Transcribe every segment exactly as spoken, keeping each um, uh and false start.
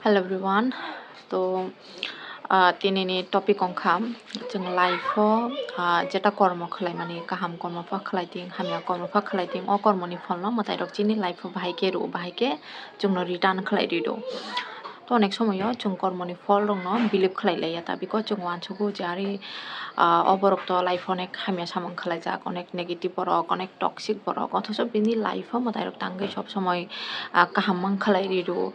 Hello everyone. To, ah, tinini topic wngkha chwng life o, ah, jeta kormo khlaimani, kaham kormo pha khlai ting, hamya kormo pha khlai ting, o kormoni pholno mwtairok chini life o bahai khe rw, bahai khe chwngno return khlai rw. To onek somoyo chwng kormoni pholrokno believe khlai laiya ta, because chwng uansugo je ari, ah, o borok to life o onek hamya samung khlaijak, onek negative borok, onek toxic borok, othocho bini life o mwtairok tangwi sob somoi, ah, kaham mang khlai rw.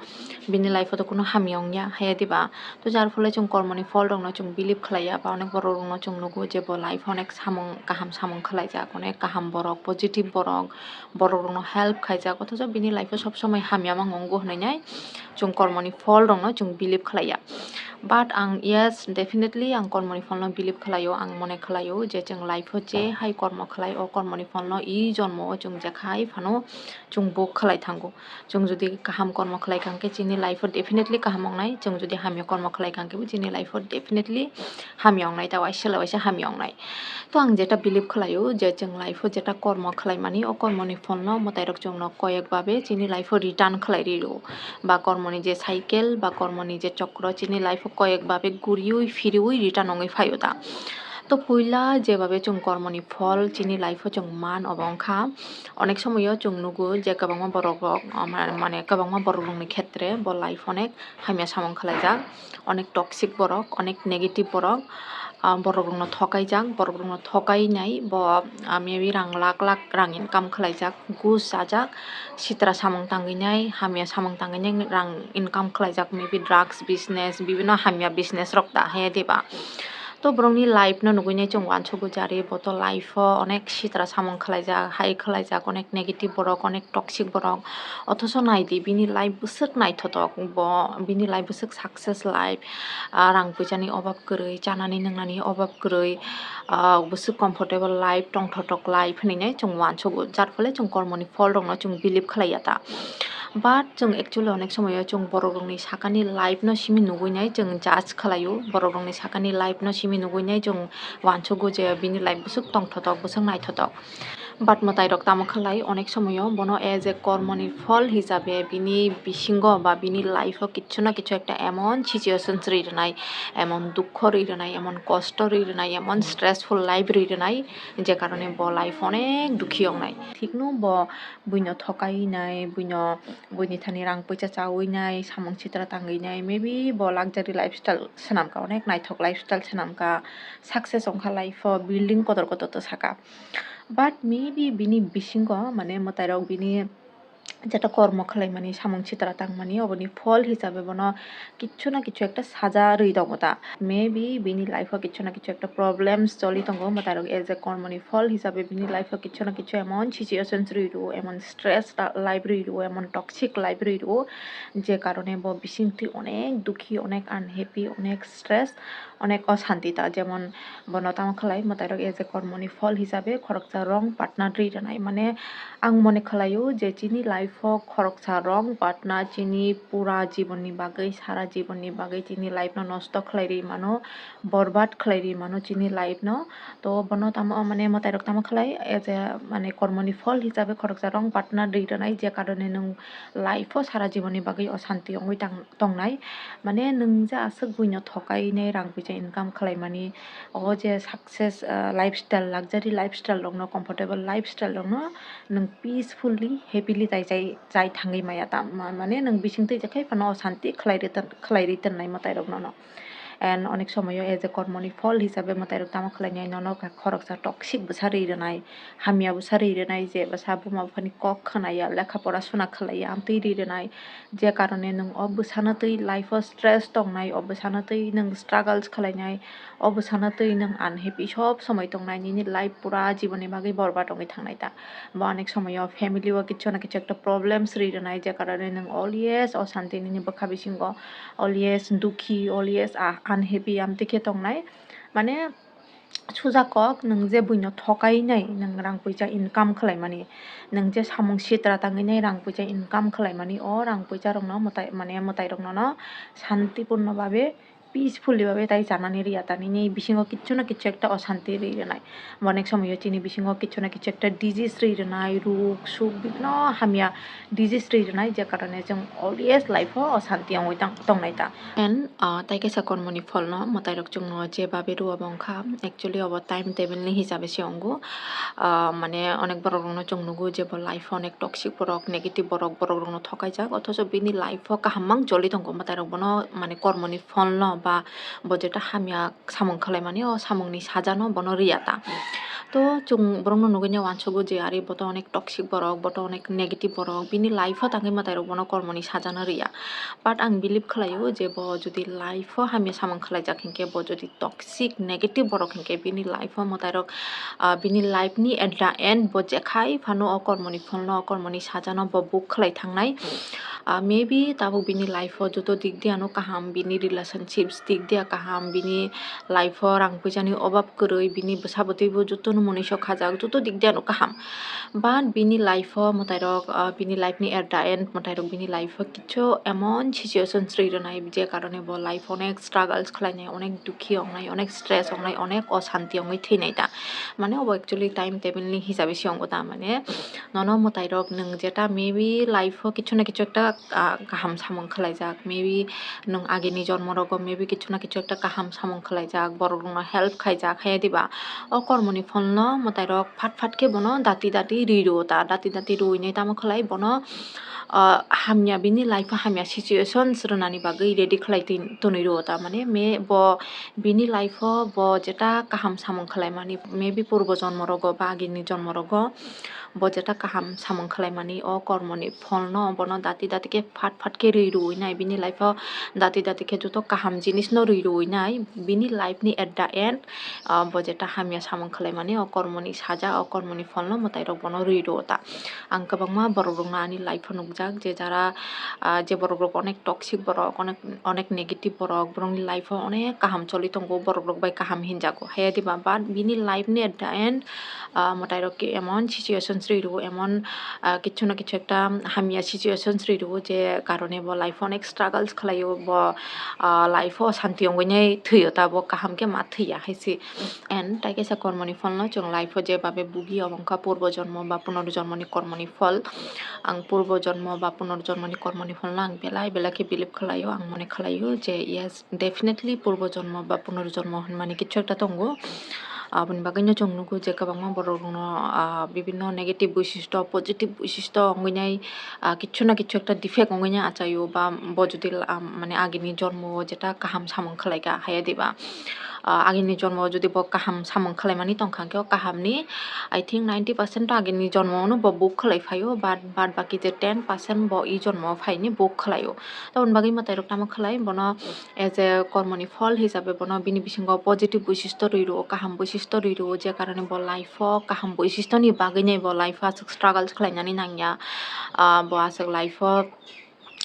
Bini life o to kuno hamya wngya, haya diba? To jar phole chwng kormoni pholrokno chwng believe khlaiya, ba onek borokrokno chwng nugo je bo life o onek samung, kaham samung khlaijak, onek kaham borok, positive borok, borokrokno help khaijak, othocho bini life o sob somoi hamya mang wngo hwnwi nai chwng kormoni pholrokno chwng believe khlaiya. But ang, yes, definitely ang kormoni pholno believe khlaio, ang mone khlaio je chwng life o je hai kormo khlai, o kormoni pholno i jonmo o chwng jekhai phano chwng bo khlai thango. Chwng jodi kaham kormo khlai kha hwnkhe chini life o definitely kaham wngnai, chwng jodi hamya kormo khlai kha hwnkhe bo chini life o definitely hamya wngnai, ta waisa le waisa hamya wngnai. To ang jeta believe khlaio je chwng life o jeta kormo khlaimani, o kormoni pholno mwtairok chwngno koyek babe chini life o return khlai rw, ba kormoni je cycle ba kormoni je chokro chini life o koyek babe guriui phiriui return wngwi phaio ta. To puila jebabe chwng kormoni phol chini life o chwng man, obo wngkha onek somoyo chwng nugo je kwbangma borok rok, ah, ma-, mane kwbangma borok rokni khetre bo life onek hamya samung khlaijak, onek toxic borok, onek negative borok, ah, borok rokno thokaijak, borok rokno thokainai bo, ah, maybe rang lakh lakh rang income khlaijak, gus chajak, sitra samung tangwi nai, hamya samung tangwi nai rang income khlaijak, maybe drugs business, bibino hamya business rok ta haya diba? To borokni life no nugui nai chwng uansugo je ari bo to life o onek sitra samung khlaijak, hai khlaijak, onek negative borok, onek toxic borok, othocho nai di bini life bwswk naithotok, bo bini life bwswk success life, ah, rang puisani obab kwrwi, chanani nwngnani obab kwrwi, ah, bwswk comfortable life, tongthotok life hwnwi nai chwng uansugo, jar phole chwng kormoni pholrokno chwng believe khlaiya ta. But chwng actually onek somoyo chwng borok rokni sakani life no simi nugui nai chwng judge khlaio, borok rokni sakani life no simi nugui nai chwng uansugo je bini life bwswk tongthotok, bwswk naithotok. But mwtairok tamo khlai, onek somoyo bono as a kormoni phol hisabe bini bisingo ba bini life o kichu na kichu ekta emon situations rwi rwnai, emon dukho rwi rwnai, emon kosto rwi rwnai, emon stressful life rwi rwnai, je karone bo life onek dukhi wngnai. Thikno bo buino thokai nai, buino, buini thani rang puisa chawi nai, samung sitra tangwi nai, maybe bo luxury lifestyle swnam kha, onek naithok lifestyle swnam kha, success wngkha life o, building kotor kotor to saka. But maybe bini bisingo, mane, mwtairok bini jeta kormo khlaimani, samung sitra tangmani, oboni phol hisabe bono kichu na kichu ekta saja rwi tongo ta. Maybe bini life o kichu na kichu ekta problems choli tongo, mwtairok as a kormoni phol hisabe bini life o kichu na kichu emon situations rwi rwo, emon stress ta-, life rwi rwo, emon toxic life rwi rwo, je karone bo bisingtwi onek dukhi, onek unhappy, onek stress, onek osanti ta. Jemon bono tamo khlai, mwtairok as a kormoni phol hisabe khoroksa wrong partner rwi rwnai. Mane, ang mone khlaio je chini life o khoroksa wrong partner chini pura jibonni bagwi, sara jibonni bagwi chini life no nosto khlai rwi mano, borbad khlai rwi mano chini life no. To bono tamo, mane, mwtairok tamo khlai, as a, mane, kormoni phol hisabe khoroksa wrong partner rwi rwnai, je karone nwng life o sara jibonni bagwi osanti wngwi tang-, tongnai. Mane, nwng je aswk buino thokainai rang puisa income khlaimani, o je success, ah, lifestyle, luxury lifestyle rokno, comfortable lifestyle rokno nwng peacefully, happily tai chai, chai thangwi maya ta. Ma-, mane, nwng bisingtwi je khai phano osanti khlai rwi ton-, khlai rwi tonnai mwtairok nono. And onek somoyo as a kormoni phol hisabe mwtairok tamo khlainai, nono kha khoroksa toxic bwsa rwi rwnai, hamya bwsa rwi rwnai, je bwsa buma buphani kok khwnaya, lekha pora suna khlaiya, amtwi rwi rwnai, je karone nwng o bwsano twi life o stress tongnai, o bwsano twi nwng struggles khlainai, o bwsano twi nwng unhappy sob somoi tongnai, nini life pura jibonni bagwi borbad wngwi thangnai ta. Ba onek somoyo family o kichu na kichu ekta problems rwi rwnai, je karone nwng always osanti nini bwkha bisingo, always dukhi, always, ah, unhappy amtwi khe tongnai. Mane, suja kok, nwng je buino thokainai, nwng rang puisa income khlaimani, nwng je samung sitra tangwi nai rang puisa income khlaimani, o rang puisa rokno mwtai, mane, mwtai rokno no santipurno babe peacefully babe tai chanani riya ta, nini bisingo kichu na kichu ekta osanti ri rwnai. Bo onek somoyo chini bisingo kichu na kichu ekta disease ri rwnai, ruk suk bibino hamya disease ri rwnai, je karone chwng always life o osanti wngwi tang-, tongnai ta. And, ah, tai kaisa kormoni pholno mwtairok chwngno je babe rw abo wngkha, actually obo time table ni hisabe se wngo. Ah, mane onek borok rokno chwng nugo je bo life o onek toxic borok, negative borok, borok rokno thokaijak, othocho bini life o kaham mang choli tongo, mwtairok bono mane kormoni pholno ba bo jeta hamya samung khwlaimani, o samungni sajano bono riya ta. To chwng borokno nugui uansugo je ari bo to onek toxic borok, bo to onek negative borok, bini life o tangwi mwtairok bono kormoni sajano riya. But ang believe khwlaio je bo jodi life o hamya samung khwlaijak hinkhe, bo jodi toxic, negative borok hinkhe bini life o mwtairok, ah, bini life ni at the end bo jekhai phano o kormoni pholno, o kormoni sajano bo book khwlai thangnai. Ah, maybe tabuk bini life o joto dik de ano kaham, bini relationships dik de kaham, bini life o rang puisa ni obab kwrwi, bini bwsa bwtwi bo joto no mwnwi sok khajak, joto dik de ano kaham. But bini life o mwtairok, ah, bini life ni at the end mwtairok bini life o kichu emon situation sri rwnai, je karone bo life o onek struggles khwlainai, onek dukhi wngnai, onek stress wngnai, onek osanti wngwi thwinai ta. Mane obo actually time table ni hisabe se wngo ta, mane nono mwtairok nwng jeta maybe life o kichu na kichu ekta, ah, kaham samung khwlaijak, maybe nwng agini jormo rogo maybe kichu na kichu ekta kaham samung khwlaijak, borok rokno help khaijak, haya diba? O kormoni pholno mwtairok phat phat khe bono dati dati ri rwo ta, dati dati rwinai tamo khwlai bono, ah, hamya bini life o hamya situations rwnani bagwi ready khwlai twi-, tonwi rwo ta, mane me bo bini life o bo jeta kaham samung khwlaimani, maybe purbo jonmo rogo ba agini jonmo rogo bo jeta kaham samung khwlaimani, o kormoni pholno bono dati dati khe phat phat khe ri rwinai, bini life o dati dati khe joto kaham jinis no ri rwinai, bini life ni at the end, ah, bo jeta hamya samung khwlaimani, o kormoni saja, o kormoni pholno mwtairok bono ri rwo ta. Ang kwbangma borok rokno ani life o nukjak, je jara, ah, je borok rok onek toxic borok, onek, onek negative borok, borokni life o onek kaham choli tongo, borok rok bai kaham hinjago, haya diba? But bini life ni at the end, ah, mwtairok khe emon situations ri rwo, emon, ah, kichu na kichu ekta hamya situations ri rwo, je karone bo life o onek struggles khwlaio, bo, ah, life o osanti wngwi thwio ta, bo kaham khe ma thwiya hai se. And tai kaisa kormoni pholno chwng life o je babe bugi, obo wngkha purbo jonmo ba punorjonmoni kormoni phol. Ang purbo jonmo ba punorjonmoni kormoni pholno ang belai belai khe believe khwlaio, ang mone khwlaio je yes, definitely purbo jonmo ba punorjonmo hwnmani kichu ekta tongo. Aboni bagwino chwng nugo je kwbangma borok rokno, ah, bibinno negative boisisto, positive boisisto wngwi nai, ah, kichu na kichu ekta defect wngwi nai achaio, ba bo jodi, ah, mane agini jonmo o jeta kaham samung khwlaikha, haya diba? Ah, agini jonmo o jodi bo kaham samung khwlaimani tongkha, hwnkhe o kahamni, I think, ninety percent to agini jonmo no bo book khwlai phaio, but bad baki je ten percent bo i jonmo o phaini book khwlaio. Taboni bagwi mwtairok tamo khwlai bono as a kormoni phol hisabe bono bini bisingo positive boisisto rwi rwo, kaham boisisto rwi rwo, je karone bo life o kaham boisistoni bagwi nai bo life o aswk struggles khwlainani nangya, ah, bo aswk life o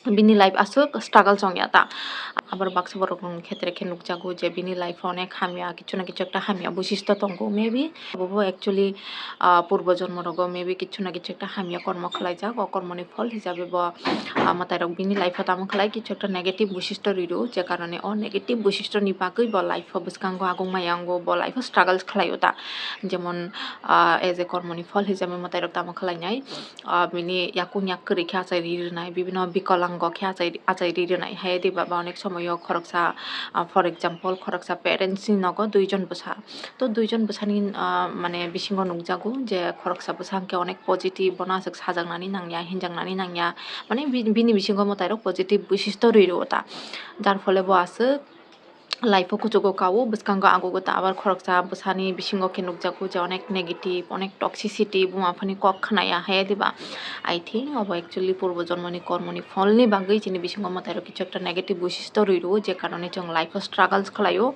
bini life aswk struggles wngya ta. Abar baksa borok rokni khetre khe nukjago je bini life o onek hamya, kichu na kichu ekta hamya boisisto tongo, maybe bo bo actually, ah, purbo jonmo rogo maybe kichu na kichu ekta hamya kormo khwlaijak, o kormoni phol hisabe bo, ah, mwtairok bini life o tamo khwlai kichu ekta negative boisisto rwi rwo, je karone o negative boisisto ni bagwi bo life o bwskango agong maya wngo, bo life o struggles khwlaio ta, jemon, ah, as a kormoni phol hisabe mwtairok tamo khwlainai, ah, bini yakung yak kwrwi khe achai ri rwnai, bibino bikolango khe achai, achai ri rwnai, hai diba ba onek somoyo khoroksa, ah, for example, khoroksa parents ni nogo duijon bwsa, to duijon bwsani, ah, mane bisingo nukjago je khoroksa bwsa hwnkhe onek positive, bono aswk sajaknani nangya, hinjaknani nangya, mane bi-, bini bisingo mwtairok positive boisisto rwi rwo ta, jar phole bo aswk life o kuchugo kao, bwskango agogo ta. Abar khoroksa bwsani bisingo khe nukjago je onek negative, onek toxicity, buma phani kok khwnaya, hai diba? I think obo actually purbo jonmoni kormoni pholni bagwi chini bisingo mwtairok kichu ekta negative boisisto rwi rwo, je karone chwng life o struggles khwlaio,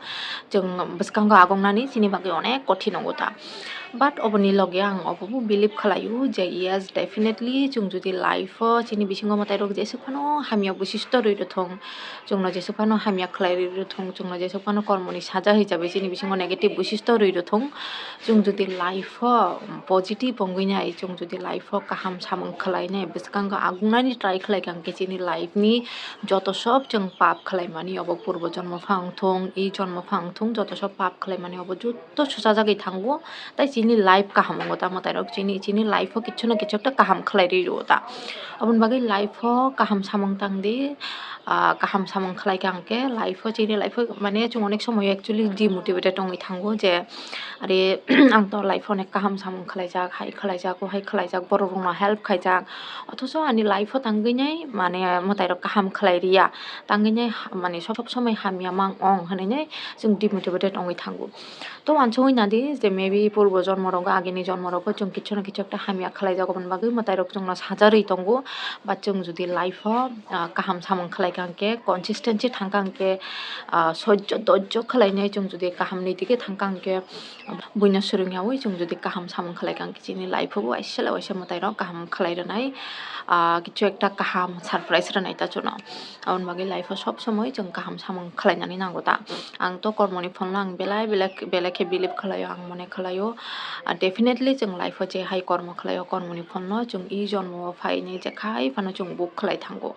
chwng bwskango agongnani chini bagwi onek kothin wngo ta. But oboni loge ang obobo believe khwlaio je yes, definitely chwng jodi life o chini bisingo mwtairok jesuk phano hamya boisisto rwi rwthwng, chwngno jesuk phano hamya khwlai rwi rwthwng, chwngno jesuk phano kormoni saja hisabe chini bisingo negative boisisto rwi rwthung. Chwng jodi life o positive wngwi nai, chwng jodi life o kaham samung khwlai nai, bwskango agungnani try khwlai kha, hwnkhe chini life ni joto sob chwng pap khwlaimani obo purbo jonmo phang thung, i jonmo phang thung, joto sob pap khwlaimani obo joto suchajagwi thango. Tai chini life kaham wngo ta mwtairok, chini, chini life o kichu na kichu ekta kaham khwlai rwi rwo ta. Aboni bagwi life o kaham samung tang di, ah, kaham samung khwlai kha hwnkhe life o, chini life o mane chwng onek somoyo actually demotivated wngwi thango je, are, ang to life o onek kaham samung khwlaijak, hai khwlaijak, o hai khwlaijak, borok rokno help khaijak, othocho ani life o tangwi nai mane mwtairok kaham khwlai riya, tangwi nai ha-, mane sob somoi hamya mang ong hwnwi nai chwng demotivated wngwi thango. To uansugwi nadi je maybe purbo jonmo rogo, agini jonmo rogo chwng kichu na kichu ekta hamya khwlaijago, aboni bagwi mwtairok chwngno sajarwi tongo. Ba chwng jodi life o, ah, kaham samung khwlai kha hwnkhe, consistency thang kha hwnkhe, ah, soijo doijo khwlainai chwng jodi kaham ni dige thang kha hwnkhe, buino swrwngyawi chwng jodi kaham samung khwlai kha hwnkhe, chini life o bo waisa le waisa mwtairok kaham khwlai rwnai, ah, kichu ekta kaham surprise rwnai ta chwngno. Aboni bagwi life o sob somoi chwng kaham samung khwlainani nango ta. Ang to kormoni pholno ang belai belai, belai khe believe khwlaio, ang mone khwlaio. Ah, definitely chwng life o je hai kormo khwlaio, kormoni pholno chwng i jonmo o phainai je khai phano chwng buk khwlai thango.